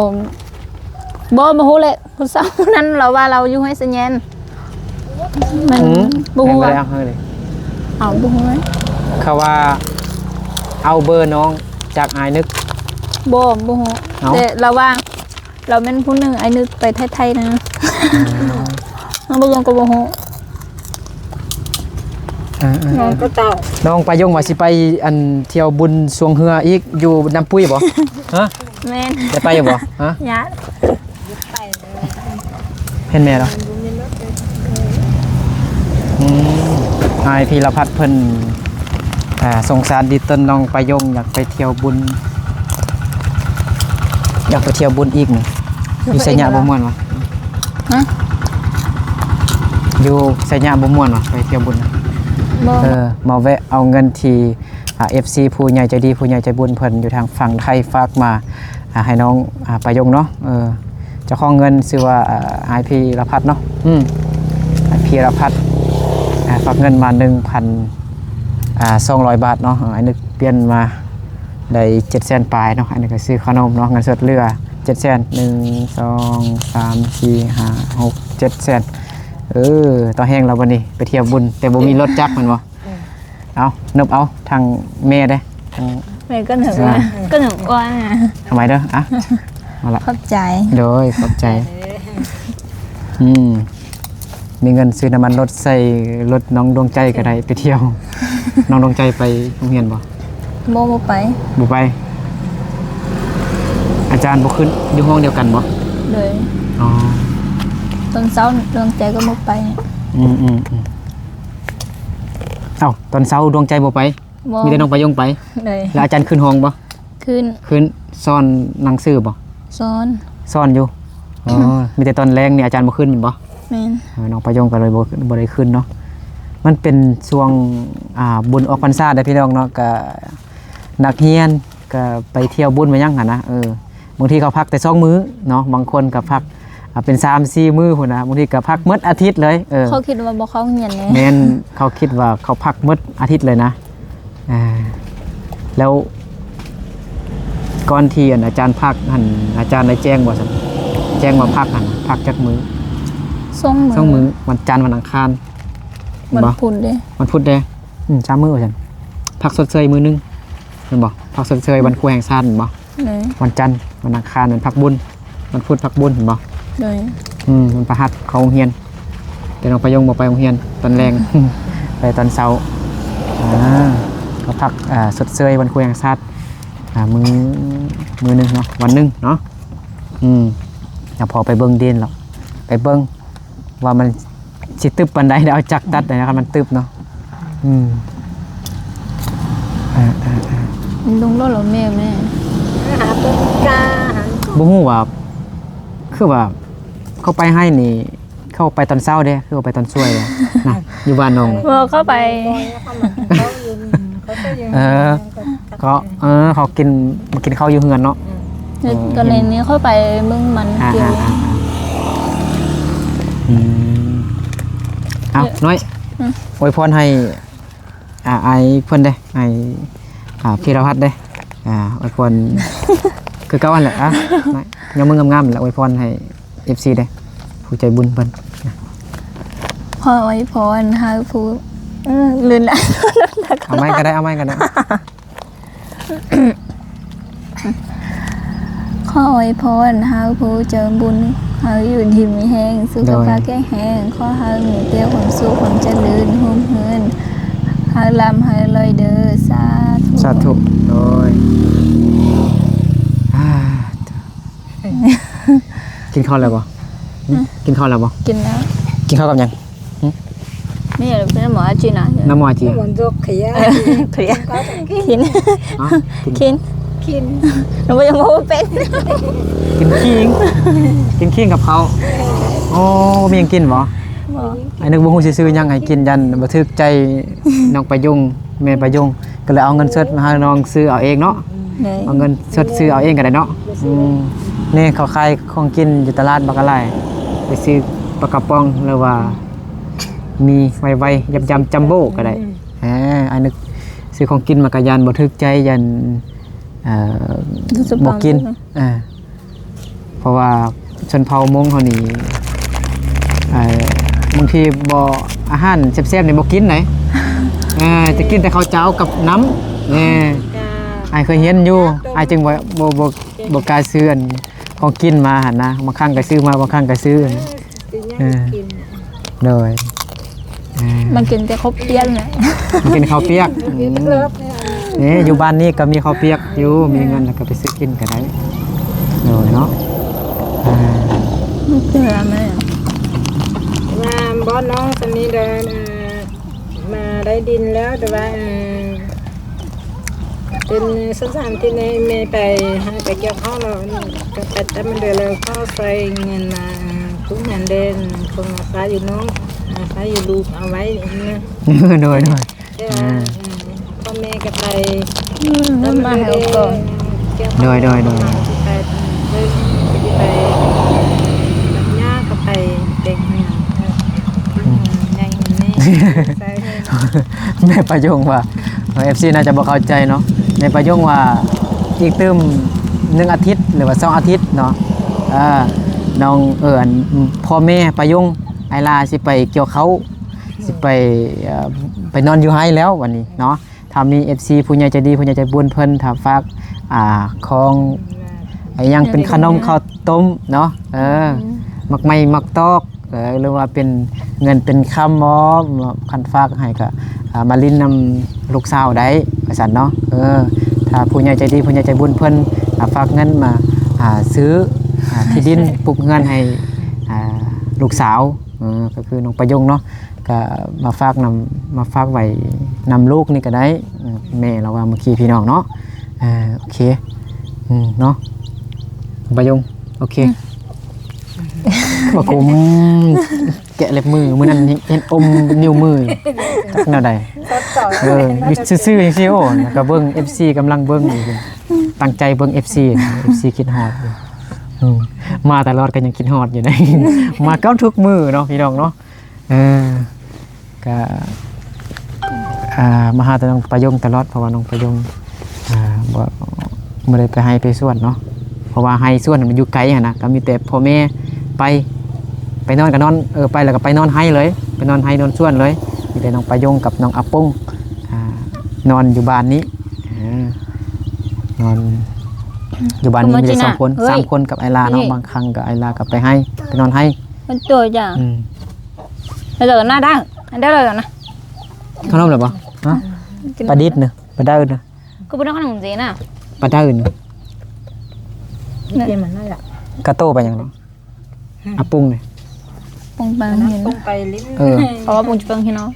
ບໍ່ ບໍ່ຮູ້ແຫຼະ ຜູ້ສາວຜູ້ນັ້ນລາວວ່າລາວຢູ່ຫ້ວຍສະແຍນ ມັນ ອືມ ບໍ່ຮູ້ວ່າ ເອົາ ບໍ່ຮູ້ເລີຍ ເຂົາວ່າເອົາເບີນ້ອງຈາກອ້າຍນຶກ ບໍ່ ບໍ່ຮູ້ ເອົາ ແຕ່ລາວວ່າ ລາວແມ່ນຜູ້ໜຶ່ງ ອ້າຍນຶກໄປໄທໆນະ ອືມ ນ້ອງປາຍົງກໍບໍ່ຮູ້ ອ່າໆ ນ້ອງປາຍົງວ່າຊິໄປ ອັນ ທ່ຽວບຸນຊ່ວງເຮືອອີກ ຢູ່ນ້ຳປຸ້ຍບໍ່? ຮະ? ແມ່ນ ໄດ້ໄປຢູ່ບໍ່? ຮະ? ຢ້ານ ເຫັນແມ່ເນາະ ອືມ ອ້າຍພີລະພັດເພິ່ນ ອ່າ ສົງສານດີຕົນນ້ອງປາຍົງ ຢາກໄປທ່ຽວບຸນ ຢາກໄປທ່ຽວບຸນອີກນີ້ ຢູ່ໄຊຍະບໍ່ມ່ວນຫວາ? ຮະ? ຢູ່ໄຊຍະບໍ່ມ່ວນຫວາ? ໄປທ່ຽວບຸນ ບໍ່ ເອີ ມາແວະເອົາເງິນທີ່ ອ່າ ເອັຟຊີ ຜູ້ໃຫຍ່ໃຈດີ ຜູ້ໃຫຍ່ໃຈບຸນເພິ່ນຢູ່ທາງຝັ່ງໄທຝາກມາ ອ່າ ໃຫ້ນ້ອງ ອ່າ ປາຍົງເນາະ ເອີ ເຈົ້າຂອງເງິນຊື່ວ່າ ອ່າ ອ້າຍພີລະພັດເນາະ ອືມ ອ້າຍພີລະພັດ ອ່າ ຝາກເງິນມາ ໜຶ່ງພັນ ອ່າ ສອງຮ້ອຍບາດເນາະ ອ້າຍນຶກປ່ຽນມາໄດ້ເຈັດແສນປາຍເນາະ ອັນນີ້ກໍຊື້ຂະໜົມເນາະ ເງິນສົດເຫຼືອເຈັດແສນ ໜຶ່ງ ສອງ ສາມ ສີ່ ຫ້າ ຫົກ ເຈັດແສນ ເອີ ຕໍ່ແຮງແລ້ວບັດນີ້ ໄປທ່ຽວບຸນ ແຕ່ບໍ່ມີລົດຈັກແມ່ນບໍ່? ເອົາ ນົບເອົາ ທາງແມ່ເດ້ ທາງແມ່ກໍໜຶ່ງ ອ່າ ວ່າ ກໍໜຶ່ງວ່າ ເອົາໄວ້ເດີ ອ່ະ ເອົາລະ ຂອບໃຈ ໂດຍ ຂອບໃຈ ເອີ ອືມ ມີເງິນຊື້ນ້ຳມັນລົດໃສ່ລົດນ້ອງດວງໃຈກໍໄດ້ ໄປທ່ຽວ ນ້ອງດວງໃຈໄປໂຮງຮຽນບໍ່? ບໍ່ ບໍ່ໄປ ບໍ່ໄປ ອາຈານບໍ່ຂຶ້ນ ຢູ່ຫ້ອງດຽວກັນບໍ່? ໂດຍ ອໍ ຕອນເຊົ້າດວງໃຈກໍບໍ່ໄປ ອືມໆໆ ເອົ້າ ຕອນເຊົ້າດວງໃຈບໍ່ໄປ? ບໍ່ ມີແຕ່ນ້ອງປາຍົງໄປ ໂດຍ ແລ້ວອາຈານຂຶ້ນຫ້ອງບໍ່? ຂຶ້ນ ຂຶ້ນ ສອນໜັງສືບໍ່? ສອນ ສອນຢູ່ ອໍ ມີແຕ່ຕອນແລງນີ້ອາຈານບໍ່ຂຶ້ນແມ່ນບໍ່? ແມ່ນ ເອີ ນ້ອງປາຍົງກໍເລີຍບໍ່ ບໍ່ໄດ້ຂຶ້ນເນາະ ມັນເປັນຊ່ວງ ອ່າ ບຸນອອກພັນສາເດ້ພີ່ນ້ອງເນາະ ກະນັກຮຽນກະໄປທ່ຽວບຸນມາຫຍັງຫັ້ນນະ ເອີ ບາງທີເຂົາພັກແຕ່ສອງມື້ເນາະ ບາງຄົນກໍພັກ ອ່າ ເປັນສາມສີ່ມື້ພຸ້ນນະ ບາງທີກໍພັກໝົດອາທິດເລີຍ ເອີ ເຂົາຄິດວ່າບໍ່ເຂົ້າໂຮງຮຽນເດ້ ແມ່ນ ເຂົາຄິດວ່າເຂົາພັກໝົດອາທິດເລີຍນະ ອ່າ ແລ້ວກ່ອນທີ່ ອັນ ອາຈານພັກຫັ້ນ ອາຈານໄດ້ແຈ້ງບໍ່ຊັ້ນ ແຈ້ງວ່າພັກຫັ້ນ ພັກຈັກມື້? ສອງມື້ ສອງມື້ ວັນຈັນ ວັນອັງຄານ ວັນພຸດເດ້ ວັນພຸດເດ້ ອືມ ສາມມື້ວ່າຊັ້ນ ພັກຊົດເຊີຍມື້ໜຶ່ງ ແມ່ນບໍ່? ພັກຊົດເຊີຍວັນຄູແຫ່ງຊາດແມ່ນບໍ່? ໂດຍ ວັນຈັນ ວັນອັງຄານ ວັນພັກບຸນ ວັນພຸດພັກບຸນ ເຫັນບໍ່? ໂດຍ ອືມ ວັນພະຫັດເຂົ້າໂຮງຮຽນ ແຕ່ນ້ອງປາຍົງບໍ່ໄປໂຮງຮຽນຕອນແລງ ໄປຕອນເຊົ້າ ອ່າ ກໍພັກ ອ່າ ຊົດເຊີຍວັນຄູແຫ່ງຊາດ ອ່າ ມື້ ມື້ໜຶ່ງເນາະ ວັນໜຶ່ງເນາະ ອືມ ແລ້ວພໍໄປເບິ່ງດິນແລ້ວ ໄປເບິ່ງວ່າມັນ ຊິຕຶບປານໃດ ເອົາຈັກຕັດໄດ້ນະ ຄັນມັນຕຶບເນາະ ອືມ ເອີໆໆ ລົງລົດແລ້ວແມ່ ແມ່ ຫາຕົ້ນກາ ຫາ ບໍ່ຮູ້ວ່າ ຄືວ່າ ເຂົາໄປໄຮ່ນີ້ ເຂົາໄປຕອນເຊົ້າເດ້ ຄືວ່າໄປຕອນສວຍເດ້ ນະ ຢູ່ບ້ານໜອງ ບໍ່ ເຂົາໄປ ເອີ ເຂົາ ເອີ ເຂົາກິນ ມາກິນເຂົ້າຢູ່ເຮືອນເນາະ ອືມ ກໍເລີຍນີ້ເຂົາໄປເບິ່ງມັນ ອ່າ ກ່ຽວ ອ່າ ອ່າ ອືມ ເອົາ ເອີ ນ້ອຍ ອືມ ອວຍພອນໃຫ້ ອ່າ ອ້າຍເພິ່ນເດ້ ອ້າຍ ອ່າ ພີລະພັດເດ້ ອ່າ ອວຍພອນ ຄືເກົ່າຫັ້ນແຫຼະ ອ່ະ ຍອມມືງາມໆ ແລ້ວອວຍພອນໃຫ້ ເອັຟຊີ ເດ້ ຜູ້ໃຈບຸນເພິ່ນ ຂໍອວຍພອນໃຫ້ຜູ້ ເອີ ລືມລະ ເອົາໃໝ່ກໍໄດ້ ເອົາໃໝ່ກໍໄດ້ ຂໍອວຍພອນໃຫ້ຜູ້ໃຈບຸນ ໃຫ້ຢູ່ດີມີແຮງ ສຸຂະພາບແຂງແຮງ ຂໍໃຫ້ມີແຕ່ຄວາມສຸກຄວາມຈະເລີນ ຮົ່ມເຮືອນ ໃຫ້ລ່ຳໃຫ້ລວຍເດີ ສາທຸ ສາທຸ ໂດຍ ອ່າ ກິນເຂົ້າແລ້ວບໍ່? ຫຶ? ກິນເຂົ້າແລ້ວບໍ່? ກິນແລ້ວ ກິນເຂົ້າກັບຫຍັງ? ຫຶ? ນີ້ເປັນໝໍອາຈີນນະ ນ້ຳໝໍອາຈີນ ໜັງມັນຈະເຄຍ ເຄຍ ກິນ ອໍ ກິນ ກິນ ກິນ ໜູບໍ່ຍັງເວົ້າບໍ່ເປັນ ກິນຂີງ ກິນຂີງກັບເຂົ້າ ໂອ້ ບໍ່ມີຫຍັງກິນບໍ່? ບໍ່ ອ້າຍນຶກບໍ່ຮູ້ຊິຊື້ຫຍັງໃຫ້ກິນ ຢ້ານບໍ່ຖືກໃຈນ້ອງປາຍຸງ ແມ່ປາຍົງ ກໍເລີຍເອົາເງິນສົດມາໃຫ້ນ້ອງຊື້ເອົາເອງເນາະ. ໂດຍ ເອົາເງິນສົດຊື້ເອົາເອງກໍໄດ້ເນາະ. ອືມ ນີ້ເຂົາຂາຍຂອງກິນຢູ່ຕະຫຼາດບັກອະຫຼາຍ ໄປຊື້ປາກະປ໋ອງ ຫຼືວ່າມີໄວໆ ຢຳໆ ຈັມໂບ້ກໍໄດ້. ອາ ອັນນີ້ຊື້ຂອງກິນມາກໍຢ້ານບໍ່ຖືກໃຈ ຢ້ານ ເອີ ບໍ່ກິນ. ເອີ ເພາະວ່າຊົນເຜົ່າມົ້ງເຮົານີ້ ເອີ ບາງທີບໍ່ ອາຫານແຊບໆນີ້ບໍ່ກິນໃດ. ເອີ ຈະກິນແຕ່ເຂົ້າເຈົ້າກັບນ້ຳ. ເອີ ອ້າຍເຄີຍເຫັນຢູ່ ອ້າຍຈຶ່ງບໍ່ ບໍ່ ບໍ່ ບໍ່ກ້າຊື້ອັນຂອງກິນມາຫັ້ນນະ. ບາງຄັ້ງກໍຊື້ມາ ບາງຄັ້ງກໍຊື້. ເອີ ໂດຍ ເອີ ມັນກິນແຕ່ເຂົ້າປຽກນະ ມັນກິນເຂົ້າປຽກ. ອືມ ນີ້ຢູ່ບ້ານນີ້ກໍມີເຂົ້າປຽກຢູ່ ມີເງິນແລ້ວກໍໄປຊື້ກິນກໍໄດ້. ໂດຍເນາະ ເອີ ເທື່ອແມ່ ວ່າບໍ່ນ້ອງສະນີ້ເດີ ມາໄດ້ດິນແລ້ວ ແຕ່ວ່າ ເອີ ເປັນສອງສາມທິດໃນແມ່ໄປຫາໄປກ່ຽວເຂົ້າແລ້ວ ກໍໄປແຕ່ມັນເດືອນແລ້ວ ຂໍຊ່ອຍເງິນມາ ທຸກງານເດ້ ຄົງມາຝາກຢູ່ນ້ອງ ຝາກຢູ່ລູກເອົາໄວ້ນະ. ໂດຍ ໂດຍ ແຕ່ວ່າ ເອີ ເອີ ພໍ່ແມ່ກໍໄປ ອືມ ມາໃຫ້ເອົາກ່ອນ. ໂດຍ ໂດຍ ໂດຍ ຊິໄປເບິ່ງ ຊິໄປ ຍາກໍໄປແຕ່ງເຮືອນ ເອີ ອືມ ໃຫຍ່ແນ່ ໃສ່ ແມ່ປາຍົງວ່າ ເອີ ເອັຟຊີ ໜ້າຈະບໍ່ເຂົ້າໃຈເນາະ. ແມ່ປາຍົງວ່າອີກຕື່ມໜຶ່ງອາທິດ ຫຼືວ່າສອງອາທິດເນາະ ເອີ ນ້ອງ ເອີ ອັນ ພໍ່ແມ່ປາຍົງ ອ້າຍຫຼ້າຊິໄປກ່ຽວເຂົ້າ ຊິໄປ ເອີ ໄປນອນຢູ່ໄຮ່ແລ້ວ ວັນນີ້ເນາະ. ຖ້າມີເອັຟຊີ ຜູ້ໃຫຍ່ໃຈດີ ຜູ້ໃຫຍ່ໃຈບຸນເພິ່ນ ຖ້າຝາກ ອ່າ ຂອງ ອີ່ຫຍັງ ເປັນຂະໜົມເຂົ້າຕົ້ມເນາະ ເອີ ໝາກໄມ້ໝາກຕອກ ເອີ ຫຼືວ່າເປັນເງິນເປັນຄຳບໍ ຄັນຝາກໃຫ້ກໍ ອ່າ ມາຫຼິ້ນນຳລູກສາວໄດ້ ວ່າຊັ້ນເນາະ. ເອີ ຖ້າຜູ້ໃຫຍ່ໃຈດີ ຜູ້ໃຫຍ່ໃຈບຸນເພິ່ນ ອ່າ ຝາກເງິນມາ ອ່າ ຊື້ ອ່າ ທີ່ດິນ ປຸກເຮືອນໃຫ້ ອ່າ ລູກສາວ ເອີ ກໍຄືນ້ອງປາຍົງເນາະ ກໍມາຝາກນຳ ມາຝາກໄວ້ນຳລູກນີ້ກໍໄດ້. ເອີ ແມ່ລາວວ່າເມື່ອກີ້ ພີ່ນ້ອງເນາະ. ເອີ ໂອເຄ ອືມ ເນາະ ປາຍົງ ໂອເຄ ອືມ ວ່າກູ ອືມ ແກະເລັບມື ມື້ນັ້ນເຫັນອົມນິ້ວມື ຈັກແນວໃດ. ເອີ ຢູ່ຊື່ໆ ຈັ່ງຊີ້ ໂອ້ ກໍເບິ່ງ ເອັຟຊີ ກຳລັງເບິ່ງຢູ່ ຕັ້ງໃຈເບິ່ງ ເອັຟຊີ ເອັຟຊີຄິດຮອດຢູ່. ອືມ ມາຕະຫຼອດກໍຍັງຄິດຮອດຢູ່ໃດ ມາກັບທຸກມື້ເນາະ ພີ່ນ້ອງເນາະ. ເອີ ກະ ອ່າ ມາຫາແຕ່ນ້ອງປາຍົງຕະຫຼອດ ເພາະວ່ານ້ອງປາຍົງ ອ່າ ບໍ່ ບໍ່ໄດ້ໄປໄຮ່ໄປສວນເນາະ ເພາະວ່າໄຮ່ສວນມັນຢູ່ໄກຫັ້ນນະ ກໍມີແຕ່ພໍ່ແມ່ໄປ ໄປນອນກໍນອນ ເອີ ໄປແລ້ວກໍໄປນອນໄຮ່ເລີຍ ໄປນອນໄຮ່ນອນສວນເລີຍ. ມີແຕ່ນ້ອງປາຍົງກັບນ້ອງອາປົງ ອ່າ ນອນຢູ່ບ້ານນີ້ ເອີ ນອນຢູ່ບ້ານນີ້ມີແຕ່ສອງຄົນ ສາມຄົນກັບອ້າຍຫຼ້າເນາະ. ບາງຄັ້ງກໍອ້າຍຫຼ້າກໍໄປໄຮ່ ໄປນອນໄຮ່ ມັນໂຕຈ້າ ອືມ ແລ້ວກໍໜ້າດ້າງ ອັນເດີນະ ຂະໜົມແລ້ວບໍ່? ຮະ ປາດິດນະ ປາເດີນະ ກໍບໍ່ໄດ້ຂະໜົມເຈນະ ປາເດີນະ ເກມມັນນັ້ນແຫຼະ. ກາໂຕໄປຫຍັງເນາະ? ອາປຸງນີ້ ປຸງໄປໂຮງຮຽນ ປຸງໄປຫຼິ້ນ ເອີ ເພາະວ່າປຸງຈະໄປໂຮງຮຽນເນາະ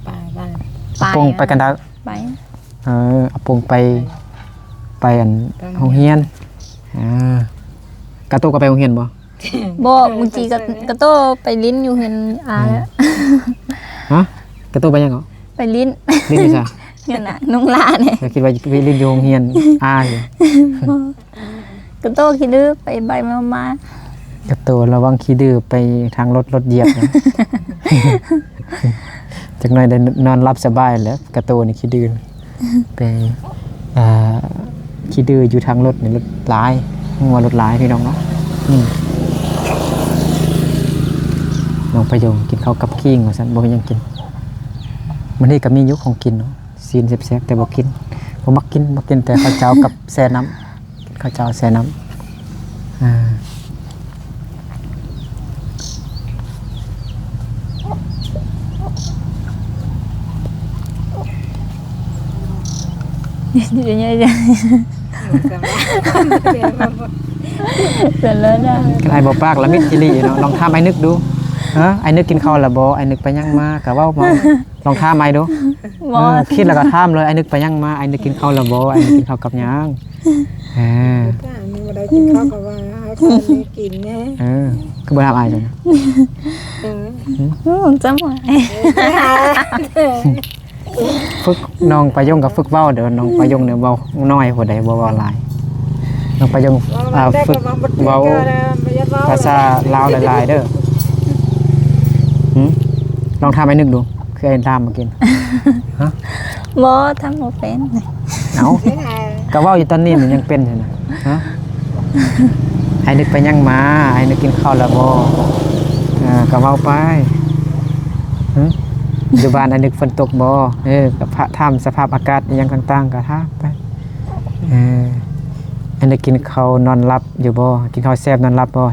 ໄປ ໄປ ອາປຸງໄປກັນດາ ໄປ ເອີ ອາປຸງໄປ ໄປອັນໂຮງຮຽນ ເອີ ກາໂຕກໍໄປໂຮງຮຽນບໍ່? ບໍ່ ມື້ກີ້ກະ ກະໂຕໄປຫຼິ້ນຢູ່ເຮືອນອາ ອືມ ແລ້ວ ຮະ ກະໂຕໄປຫຍັງເກາະ? ໄປຫຼິ້ນ ຫຼິ້ນຢູ່ໃສ? ເຮືອນອາ ນຸ່ງຫຼ້ານີ້ ຂ້ອຍຄິດວ່າໄປຫຼິ້ນຢູ່ໂຮງຮຽນອາຢູ່ ບໍ່ ກະໂຕຂີ້ດື້ໄປໄປມາມາ ກະໂຕລະວັງຂີ້ດື້ໄປທາງລົດ ລົດຢຽບນະ ຈັກໜ້ອຍໄດ້ນອນຫຼັບສະບາຍແຫຼະ ກະໂຕນີ້ຂີ້ດື້. ໄປ ອ່າ ຂີ້ດື້ຢູ່ທາງລົດນີ້ລົດຫຼາຍ ງົວລົດຫຼາຍພີ່ນ້ອງເນາະ ອືມ ນ້ອງປະຍົງກິນເຂົ້າກັບຄີງວ່າຊັ້ນ ບໍ່ມີຫຍັງກິນ ມື້ນີ້ກໍມີຢູ່ຂອງກິນເນາະ ຊີ້ນແຊບໆ ແຕ່ບໍ່ກິນ ບໍ່ມັກກິນ ມັກກິນແຕ່ເຂົ້າເຈົ້າກັບແຊ່ນ້ຳ ກິນເຂົ້າເຈົ້າແຊ່ນ້ຳ ອ່າ ເປັນແລ້ວນະ ຄັນອ້າຍບໍ່ປາກລະມິດອີ່ຫຼີເນາະ ລອງຖາມອ້າຍນຶກດູ ເອີ ອ້າຍນຶກກິນເຂົ້າລະບໍ່? ອ້າຍນຶກໄປຫຍັງມາ? ກະເວົ້າມາ ລອງຖາມອ້າຍດູ ບໍ່ ເອີ ຄິດແລ້ວກໍຖາມເລີຍ ອ້າຍນຶກໄປຫຍັງມາ? ອ້າຍນຶກກິນເຂົ້າລະບໍ່? ອ້າຍນຶກກິນເຂົ້າກັບຫຍັງ? ເອີ ບໍ່ໄດ້ກິນເຂົ້າກໍວ່າເຮົາກໍມີກິນແນ່ ເອີ ຄືບໍ່ຖາມອ້າຍຊັ້ນ? ເອີ ຫືມ ໂອ້ ຈຳບໍ່ໄດ້ ເອີ ຝຶກ ນ້ອງປາຍົງກໍຝຶກເວົ້າເດີ ນ້ອງປາຍົງນີ້ເວົ້າໜ້ອຍໂພດໃດ ບໍ່ເວົ້າຫຼາຍ. ນ້ອງປາຍົງ ເວົ້າ ອ່າ ແຕ່ ຝຶກ ກໍເວົ້າບໍ່ຖືກ ເວົ້າ ກໍບໍ່ຢາກເວົ້າ ພາສາລາວຫຼາຍໆເດີ. ຫຶ? ລອງຖາມອ້າຍນຶກດູ ຄືອ້າຍຖາມເມື່ອກີ້. ຮະ? ບໍ່ ຖາມບໍ່ເປັນ. ເອົ້າ ກໍເວົ້າຢູ່ຕອນນີ້ມັນຍັງເປັນຢູ່ນະ. ຮະ? ອ້າຍນຶກໄປຫຍັງມາ? ອ້າຍນຶກກິນເຂົ້າແລ້ວບໍ່? ເອີ ກໍເວົ້າໄປ. ຫຶ? ຢູ່ບ້ານອ້າຍນຶກຝົນຕົກບໍ່? ເອີ ກໍຖາມສະພາບອາກາດອີ່ຫຍັງຕ່າງໆ ກໍຖາມໄປ. ເອີ ອ້າຍນຶກກິນເຂົ້ານອນຫຼັບຢູ່ບໍ່? ກິນເຂົ້າແຊບນອນຫຼັບບໍ່?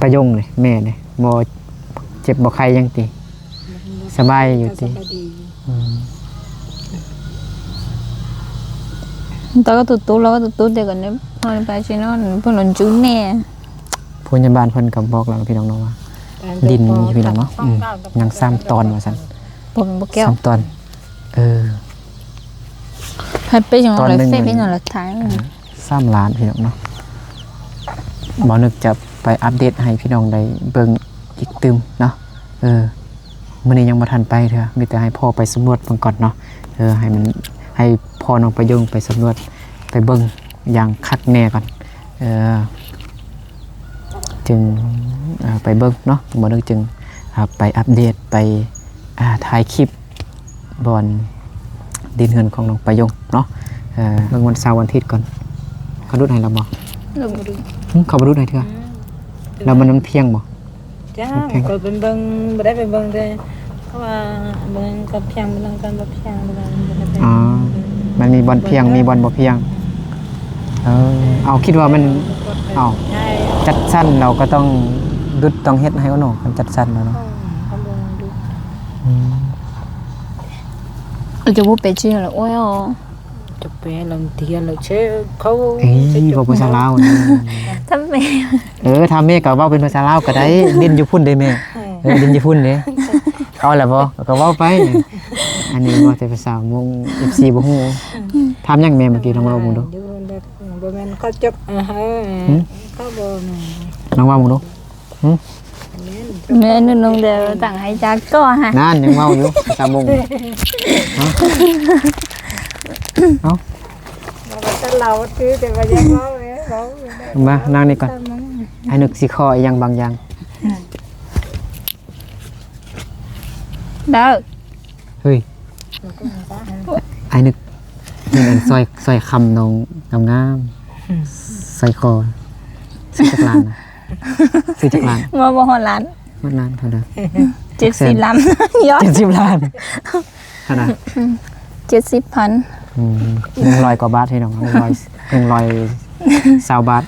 ປາຍົງເດ ແມ່ເດ ບໍ່ເຈັບບໍ່ໄຂ້ຫຍັງຕິ? ສະບາຍຢູ່ຕິ? ສະບາຍດີ. ອືມ ຕາກໍຕຸດໆ ລາວກໍຕຸດໆ ແຕ່ກໍໄປຊິນອນ ເພິ່ນລະຈູແນ່. ພະຍາບານເພິ່ນກໍບອກແລ້ວພີ່ນ້ອງເນາະວ່າ ດິນຢູ່ພີ່ນ້ອງເນາະ ອືມ ຍັງສາມຕອນວ່າຊັ້ນ. ບໍ່ແມ່ນບໍ່ແກ້ວ ສາມຕອນ. ເອີ ໃຫ້ໄປຫຍັງ ຕອນໜຶ່ງ ເຟສ ເປັນຫຍັງລະ ສາມລ້ານພີ່ນ້ອງເນາະ. ບ່າວນຶກຈະໄປອັບເດດໃຫ້ພີ່ນ້ອງໄດ້ເບິ່ງອີກຕື່ມເນາະ. ເອີ ມື້ນີ້ຍັງບໍ່ທັນໄປເທື່ອ ມີແຕ່ໃຫ້ພໍ່ໄປສຳຫຼວດເບິ່ງກ່ອນເນາະ. ເອີ ໃຫ້ມັນ ໃຫ້ພໍ່ນ້ອງປາຍົງໄປສຳຫຼວດ ໄປເບິ່ງຢ່າງຄັກແນ່ກ່ອນ ເອີ ຈຶ່ງ ເອີ ໄປເບິ່ງເນາະ. ບ່າວນຶກຈຶ່ງ ອ່າ ໄປອັບເດດ ໄປ ອ່າ ຖ່າຍຄລິບ ບ່ອນດິນເຮືອນຂອງນ້ອງປາຍົງເນາະ. ເອີ ເບິ່ງວັນເສົາວັນອາທິດກ່ອນ. ເຂົາດຸດໃຫ້ແລ້ວບໍ່? ເຂົາບໍ່ດຸດ. ຫຶ? ເຂົາບໍ່ດຸດໃຫ້ເທື່ອ. ອືມ ແລ້ວມັນ ມັນພຽງບໍ່? ຈ້າ ມັນພຽງ. ຂ້ອຍໄປເບິ່ງ ບໍ່ໄດ້ໄປເບິ່ງເດ້ ເພາະວ່າເບິ່ງກໍພຽງ ເບິ່ງກໍບໍ່ພຽງ ເວລາມັນບໍ່ໄດ້ໄປ. ອໍ ມັນມີບ່ອນພຽງ ມີບ່ອນບໍ່ພຽງ. ເອີ ເອົາ ຄິດວ່າມັນ ເອົາ ຈັດສັນ ເຮົາກໍຕ້ອງດຸດ ຕ້ອງເຮັດໃຫ້ເນາະ ຄັນຈັດສັນແລ້ວເນາະ. ອືມ ເຂົາບໍ່ດຸດ. ອືມ ຈະບໍ່ເປັນຊື່ລະ ໂອ້ຍ ຈະເປັນລະ ເທຍລະ ເຊ ເຂົາ ເອີຍ ເວົ້າພາສາລາວນະ. ທຳແມ່ ເອີ ທຳແມ່ກໍເວົ້າເປັນພາສາລາວກໍໄດ້ ດິນຢູ່ພຸ້ນເດ້ແມ່. ເອີ ດິນຢູ່ພຸ້ນເດ້. ເອົາລະບໍ່? ກໍເວົ້າໄປ. ອັນນີ້ເວົ້າແຕ່ພາສາມົ້ງ ເອັຟຊີ ບໍ່ຮູ້. ຖາມຫຍັງແມ່ ເມື່ອກີ້ລອງເວົ້າເບິ່ງດູ. ຢູ່ແລ້ວ ບໍ່ແມ່ນເຂົາຈົກ ເອີ ຫຶ? ເຂົາບໍ່ ລອງເວົ້າເບິ່ງດູ. ຫຶ? ແມ່ນນ້ອງແດວຕັ້ງໃຫ້ຈັກກໍຫະ. ນັ້ນ ຍັງເວົ້າຢູ່ ສາມໂມງ. ເອົ້າ ເອົາ ເວົ້າແຕ່ລາວຊື່ ແຕ່ວ່າຢ່າເວົ້າເດ້ ເວົ້າ ມານັ່ງນີ້ກ່ອນ. ອ້າຍນຶກຊິຂໍອີ່ຫຍັງບາງຢ່າງ. ເດີ ເຮີ້ຍ ອ້າຍນຶກເຫັນອັນສ້ອຍ ສ້ອຍຄຳນ້ອງງາມໆ ອືມ ສ້ອຍຄໍ ຊື້ຈັກລ້ານນະ? ຊື້ຈັກລ້ານ? ບໍ່ ບໍ່ຮອດລ້ານ. ຮອດລ້ານເທົ່າໃດ? ເຈັດສິບລ້ານ. ເຈັດສິບລ້ານ. ເທົ່າໃດ? ເຈັດສິບພັນ. ອືມ ໜຶ່ງຮ້ອຍກວ່າບາດພີ່ນ້ອງ ໜຶ່ງຮ້ອຍ ໜຶ່ງຮ້ອຍຊາວບາດ.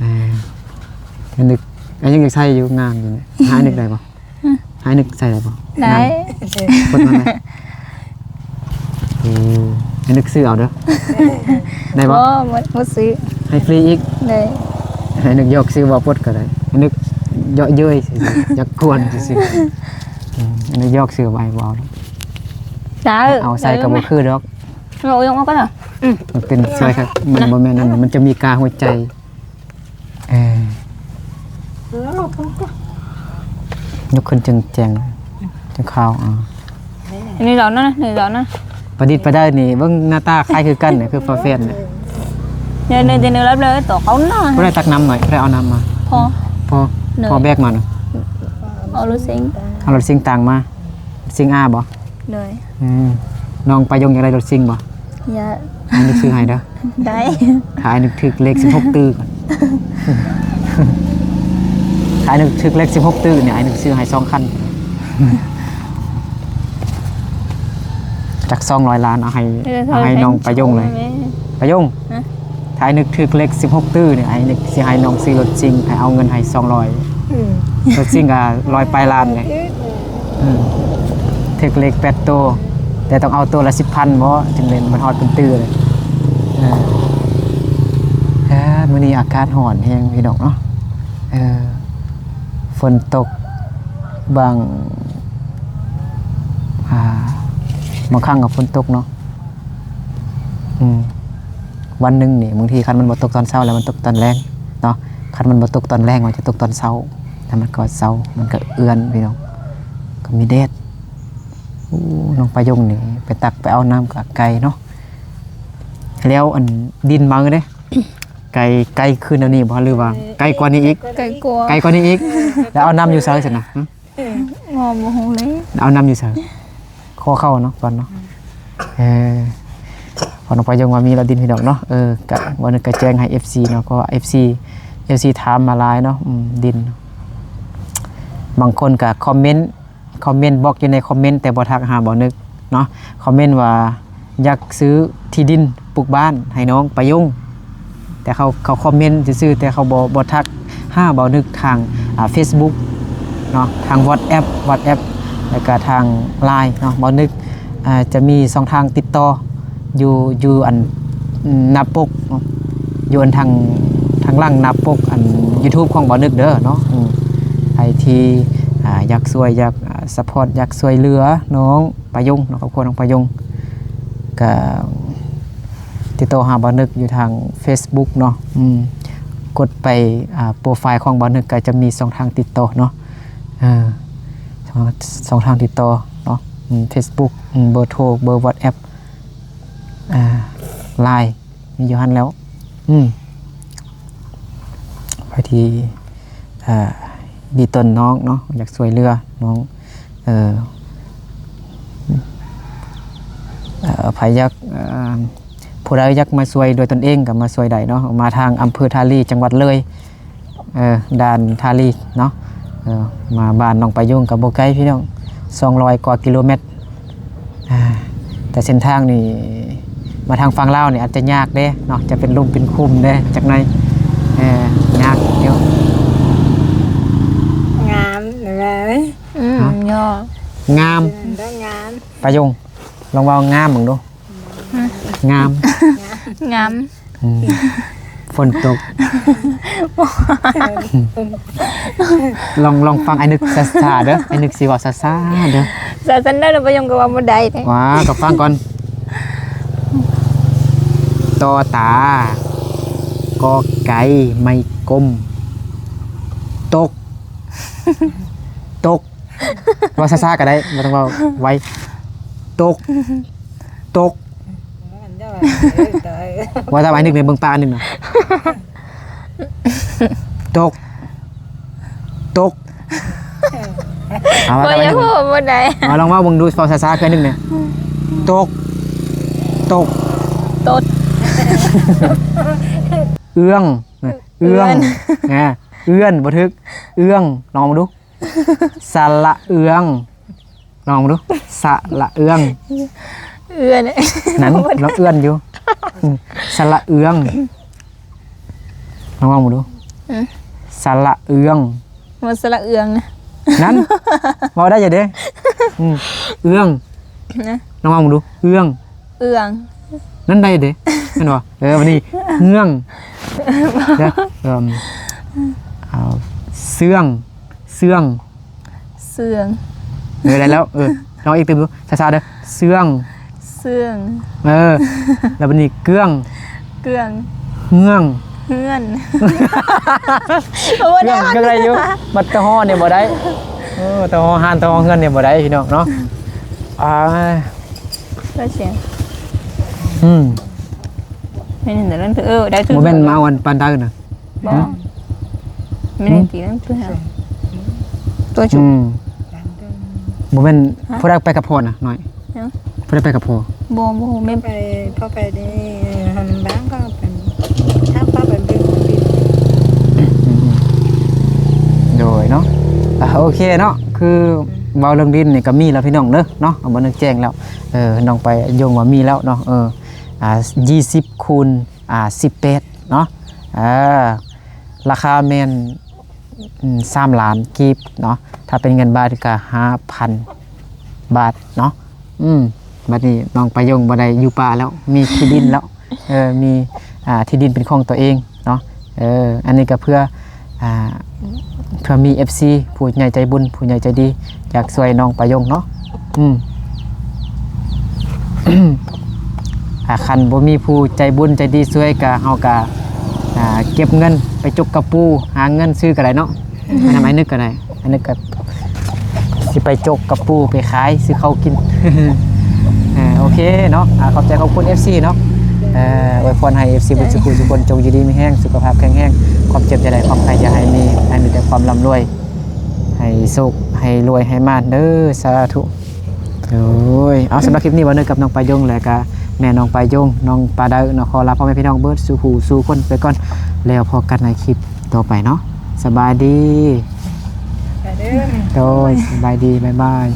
ເອີ ອ້າຍນຶກ ອ້າຍຍັງຢາກໃຊ້ຢູ່ ງາມຢູ່ນີ້. ຫາອ້າຍນຶກໄດ້ບໍ່? ຫາອ້າຍນຶກໃຊ້ໄດ້ບໍ່? ໄດ້. ຄົນມາໄດ້. ໂອ້ ອ້າຍນຶກຊື້ເອົາເດີ. ໄດ້ບໍ່? ບໍ່ ບໍ່ ບໍ່ຊື້. ໃຫ້ຟຣີອີກ. ໄດ້. ອ້າຍນຶກຢອກຊື້ບໍ່ປົດກໍໄດ້. ອ້າຍນຶກເຍາະເຍີ້ຍຊື່ໆ ຢາກກວນຊື່ໆ. ອືມ ອ້າຍນຶກຢອກຊື້ໄວ້ບໍ່ເອົາດອກ. ໄດ້ ເອົາໃສ່ກໍບໍ່ຄືດອກ. ເອົາອອກມາກ່ອນນະ. ອືມ ມັນເປັນສາຍຄັກ ມັນບໍ່ແມ່ນອັນນັ້ນ ມັນຈະມີກາຫົວໃຈ. ເອີ ຍົກຂຶ້ນຈຶ່ງແຈ້ງ ຈຶ່ງຂາວ. ອ່າ ນີ້ລາວນະ ນີ້ລາວນະ. ປະດິດປະໄດນີ້ ເບິ່ງໜ້າຕາຄ້າຍຄືກັນ ຄືຝາແຝດນະ. ເດີ ເດີ ເດີ ເດີ ລັບເລີຍ ຕໍ່ເຂົາໜ້ອຍ. ຜູ້ໃດຕັກນ້ຳໜ້ອຍ? ຜູ້ໃດເອົານ້ຳມາ? ພໍ່ ພໍ່ ເດີ ພໍ່ແບກມານະ. ເອົາລົດຊິງ ເອົາລົດຊິງຕາງມາ. ຊິງອາບໍ່? ໂດຍ. ອືມ ນ້ອງປາຍົງຢາກໄດ້ລົດຊິງບໍ່? ຢາກ. ອ້າຍນຶກຊື້ໃຫ້ເດີ. ໄດ້. ຖ້າອ້າຍນຶກຖືກເລກສິບຫົກຕື້ກ່ອນ. ຖ້າອ້າຍນຶກຖືກເລກສິບຫົກຕື້ນີ້ ອ້າຍນຶກຊື້ໃຫ້ສອງຄັນ. ຈັກສອງຮ້ອຍລ້ານ ເອົາໃຫ້ ເອີ ເອົາໃຫ້ນ້ອງປາຍົງເລີຍ. ປາຍົງ ຮະ? ຖ້າອ້າຍນຶກຖືກເລກສິບຫົກຕື້ນີ້ ອ້າຍນຶກຊິໃຫ້ນ້ອງຊື້ລົດຊິງ ໃຫ້ເອົາເງິນໃຫ້ສອງຮ້ອຍ. ອືມ ລົດຊິງກໍຮ້ອຍປາຍລ້ານເດ້. ອືມ ຖືກເລກແປດໂຕ ແຕ່ຕ້ອງເອົາໂຕລະສິບພັນບໍ ຈຶ່ງໄດ້ມັນຮອດເປັນຕື້ເລີຍ. ເອີ ເອີ ມື້ນີ້ອາກາດຮ້ອນແຮງພີ່ນ້ອງເນາະ. ເອີ ຝົນຕົກບາງ ອ່າ ບາງຄັ້ງກໍຝົນຕົກເນາະ. ອືມ ວັນໜຶ່ງນີ້ ບາງທີຄັນມັນບໍ່ຕົກຕອນເຊົ້າແລ້ວ ມັນຕົກຕອນແລງເນາະ. ຄັນມັນບໍ່ຕົກຕອນແລງ ມັນຈະຕົກຕອນເຊົ້າ. ຖ້າມັນກໍເຊົາ ມັນກໍເອືອນພີ່ນ້ອງ ກໍມີແດດ. ໂອ້ ນ້ອງປາຍົງນີ້ໄປຕັກໄປເອົານ້ຳກໍໄກເນາະ. ແລ້ວອັນດິນເມົາເດ້ ໄກ ໄກຂຶ້ນແນວນີ້ບໍ່ ຫຼືວ່າໄກກວ່ານີ້ອີກ? ໄກກວ່າ ໄກກວ່ານີ້ອີກ. ແລ້ວເອົານ້ຳຢູ່ໃສຊັ້ນນະ? ຮະ? ເອີ ບໍ່ ບໍ່ຮູ້ເລີຍ. ເອົານ້ຳຢູ່ໃສ? ຂໍເຂົ້າເນາະ ກ່ອນເນາະ. ເອີ ເພາະນ້ອງປາຍົງວ່າມີລະດິນພີ່ນ້ອງເນາະ. ເອີ ກະ ບໍ່ນຶກກະແຈ້ງໃຫ້ເອັຟຊີເນາະ ເພາະວ່າເອັຟຊີ ເອັຟຊີຖາມມາຫຼາຍເນາະ. ອືມ ດິນ ບາງຄົນກະຄອມເມັນ ຄອມເມັນບອກຢູ່ໃນຄອມເມັນ ແຕ່ບໍ່ທັກຫາບ່າວນຶກເນາະ. ຄອມເມັນວ່າ ຢາກຊື້ທີ່ດິນປຸກບ້ານໃຫ້ນ້ອງປາຍົງ ແຕ່ເຂົາ ເຂົາຄອມເມັນຊື່ໆ ແຕ່ເຂົາບໍ່ ບໍ່ທັກຫາບ່າວນຶກທາງ ອ່າ ເຟສບຸກເນາະ ທາງວັອດແອັບ ວັອດແອັບ ແລ້ວກະທາງລາຍເນາະ. ບ່າວນຶກ ອ່າ ຈະມີຊ່ອງທາງຕິດຕໍ່ຢູ່ ຢູ່ອັນໜ້າປົກເນາະ ຢູ່ອັນທາງ ທາງຫຼັງໜ້າປົກອັນຢູທູບຂອງບ່າວນຶກເດີເນາະ. ອືມ ໃຜທີ່ ອ່າ ຢາກຊ່ວຍ ຢາກ ອ່າ ຊັບພອດ ຢາກຊ່ວຍເຫຼືອນ້ອງປາຍົງເນາະ ຄອບຄົວນ້ອງປາຍົງ ກະຕິດຕໍ່ຫາບ່າວນຶກຢູ່ທາງເຟສບຸກເນາະ. ອືມ ກົດໄປ ອ່າ ໂປຣໄຟລ໌ຂອງບ່າວນຶກ ກະຈະມີຊ່ອງທາງຕິດຕໍ່ເນາະ. ເອີ ຊ່ອງ ຊ່ອງທາງຕິດຕໍ່ເນາະ. ອືມ ເຟສບຸກ ອືມ ເບີໂທ ເບີວັອດແອັບ ອ່າ ລາຍ ມີຢູ່ຫັ້ນແລ້ວ. ອືມ ໃຜທີ່ ເອີ ດີຕໍ່ນ້ອງເນາະ ຢາກຊ່ວຍເຫຼືອນ້ອງ ເອີ ເອີ ໃຜຢາກ ເອີ ຜູ້ໃດຢາກມາຊ່ວຍດ້ວຍຕົນເອງກໍມາຊ່ວຍໄດ້ເນາະ. ມາທາງອຳເພີທ່າລີ ຈັງຫວັດເລີຍ ເອີ ດ່ານທ່າລີເນາະ. ເອີ ມາບ້ານນ້ອງປາຍົງກໍບໍ່ໄກພີ່ນ້ອງ ສອງຮ້ອຍກວ່າກິໂລແມັດ. ອ່າ ແຕ່ເສັ້ນທາງນີ້ມາທາງຝັ່ງລາວນີ້ອາດຈະຍາກເດ້ເນາະ ຈະເປັນຫຼຸມເປັນຂຸມເດ້ຈັກໜ້ອຍ. ເອີ ຍາກຢູ່. ງາມແບບ ອືມ ຮະ? ຍອກ ງາມ ງາມ ປາຍົງ ລອງເວົ້າງາມເບິ່ງດູ. ຫຶ ງາມ ງາມ ອືມ ຝົນຕົກ. ລອງ ລອງຟັງອ້າຍນຶກຊ້າໆເດີ ອ້າຍນຶກຊິເວົ້າຊ້າໆເດີ. ຊ້າຊັ້ນເດີ ປາຍົງກໍເວົ້າບໍ່ໄດ້ເດ້. ຫວາ ກໍຟັງກ່ອນ. ຕໍຕາ ກໍໄກ່ ໄມ້ກົມ ຕົກ ຕົກ. ເວົ້າຊ້າໆກໍໄດ້ ບໍ່ຕ້ອງເວົ້າໄວ. ຕົກ ຕົກ. ເວົ້າຕາມອ້າຍນຶກແດ່ ເບິ່ງປາກອ້າຍນຶກນະ. ຕົກ ຕົກ. ເອົາ ເວົ້າຕາມອ້າຍນຶກ ບໍ່ໄດ້. ເອົາ ລອງເວົ້າເບິ່ງດູ ເວົ້າຊ້າໆຄືອ້າຍນຶກແດ່. ຕົກ ຕົກ ຕົດ ເອື້ອງ ເອື້ອງ ເອື້ອນ ນະ ເອື້ອນ ບໍ່ຖືກ ເອື້ອງ. ລອງເບິ່ງດູ. ສະຫຼະເອື້ອງ ລອງເບິ່ງດູ ສະຫຼະເອື້ອງ ເອື້ອນ ນັ້ນ ລອງເອື້ອນຢູ່. ອືມ ສະຫຼະເອື້ອງ ລອງເວົ້າເບິ່ງດູ. ອືມ ສະຫຼະເອື້ອງ ບໍ່ສະຫຼະເອື້ອງນະ ນັ້ນ ເວົ້າໄດ້ຢູ່ເດ້. ອືມ ເອື້ອງ ນະ ລອງເວົ້າເບິ່ງດູ ເອື້ອງ. ເອື້ອງ ນັ້ນໄດ້ເດ້ ແມ່ນບໍ່? ເອີ ບັດນີ້ ເງື່ອງ ເດີ ເອີ ເອົາ ເຊື່ອງ ເຊື່ອງ ເຊື່ອງ ເອີ ໄດ້ແລ້ວ. ເອີ ລອງອີກຕື່ມດູ ຊ້າໆເດີ ເຊື່ອງ ເຊື່ອງ ເອີ ແລ້ວບັດນີ້ ເກື້ອງ ເກື້ອງ ເຮືອງ ເຮືອນ ເກື້ອງ ເກື້ອງໄດ້ຢູ່ ບັດຕະຫໍນີ້ບໍ່ໄດ້. ເອີ ຕະຫໍຮ້ານ ຕະຫໍເຮືອນນີ້ບໍ່ໄດ້ ພີ່ນ້ອງເນາະ. ອ່າ ກໍສຽງ ອືມ ແມ່ນແນວນັ້ນ ເອີ ໄດ້ຖືກ ບໍ່ແມ່ນມາເອົາອັນປານໃດນະ? ບໍ່ ຫຶ? ແມ່ນຕີນັ້ນຄືຫຍັງ? ຕົວຈຸກ ອືມ ບໍ່ແມ່ນ ຮະ? ຜູ້ໃດໄປກັບພໍ່ນະ ນ້ອຍ? ຫຍັງ? ຜູ້ໃດໄປກັບພໍ່? ບໍ່ ບໍ່ ແມ່ນ ໄປ ພໍ່ໄປນີ້ ຫັ້ນບ້າງກໍເປັນ ຖ້າພໍ່ໄປເບິ່ງ ອືມ ໂດຍເນາະ. ອ່າ ໂອເຄເນາະ ຄື ອືມ ເວົ້າເລື່ອງດິນນີ້ກໍມີແລ້ວ ພີ່ນ້ອງເດີເນາະ ເອົາມານຶກແຈ້ງແລ້ວ. ເອີ ນ້ອງປາຍົງວ່າມີແລ້ວເນາະ. ເອີ ອ່າ ຊາວ ຄູນ ອ່າ ສິບແປດເນາະ. ເອີ ລາຄາແມ່ນ ອືມ ສາມລ້ານກີບເນາະ ຖ້າເປັນເງິນບາດກໍຫ້າພັນບາດເນາະ. ອືມ ບັດນີ້ນ້ອງປາຍົງບໍ່ໄດ້ຢູ່ປ່າແລ້ວ ມີທີ່ດິນແລ້ວ. ເອີ ມີ ອ່າ ທີ່ດິນເປັນຂອງຕົວເອງເນາະ. ເອີ ອັນນີ້ກໍເພື່ອ ອ່າ ເພື່ອມີເອັຟຊີ ຜູ້ໃຫຍ່ໃຈບຸນ ຜູ້ໃຫຍ່ໃຈດີ ຢາກຊ່ວຍນ້ອງປາຍົງເນາະ. ອືມ ອ່າ ຄັນບໍ່ມີຜູ້ໃຈບຸນໃຈດີຊ່ວຍ ກະ ເຮົາກະ ອ່າ ເກັບເງິນໄປຈົກກະປູ ຫາເງິນຊື້ກໍໄດ້ເນາະ. ໄປນຳອ້າຍນຶກກໍໄດ້ ອ້າຍນຶກກໍຊິໄປຈົກກັບປູ່ ໄປຂາຍ ຊື້ເຂົ້າກິນ. ເອີ ໂອເຄເນາະ ອາ ຂອບໃຈຂອບຄຸນເອັຟຊີເນາະ. ເອີ ອວຍພອນໃຫ້ເອັຟຊີເບິດສູ່ຜູ້ສູ່ຄົນ ຈົ່ງຢູ່ດີມີແຮງ ສຸຂະພາບແຂງແຮງ ຄວາມເຈັບຢ່າໄດ້ ຄວາມໄຂ້ຢ່າໃຫ້ມີ ໃຫ້ມີແຕ່ຄວາມລ່ຳລວຍ ໃຫ້ໂຊກໃຫ້ລວຍໃຫ້ມານເດີ ສາທຸ. ໂອ້ຍ ເອົາ ສຳລັບຄລິບນີ້ ບ່າວນຶກກັບນ້ອງປາຍົງ ແລະກະແມ່ນ້ອງປາຍົງ ນ້ອງປາດາວເນາະ ຂໍລາພໍ່ແມ່ພີ່ນ້ອງເບິດສູ່ຜູ້ສູ່ຄົນໄປກ່ອນ ແລ້ວພໍ້ກັນໃນຄລິບຕໍ່ໄປເນາະ. ສະບາຍດີ. ໄປເດີແມ່. ໂດຍ ສະບາຍດີ ບາຍບາຍ.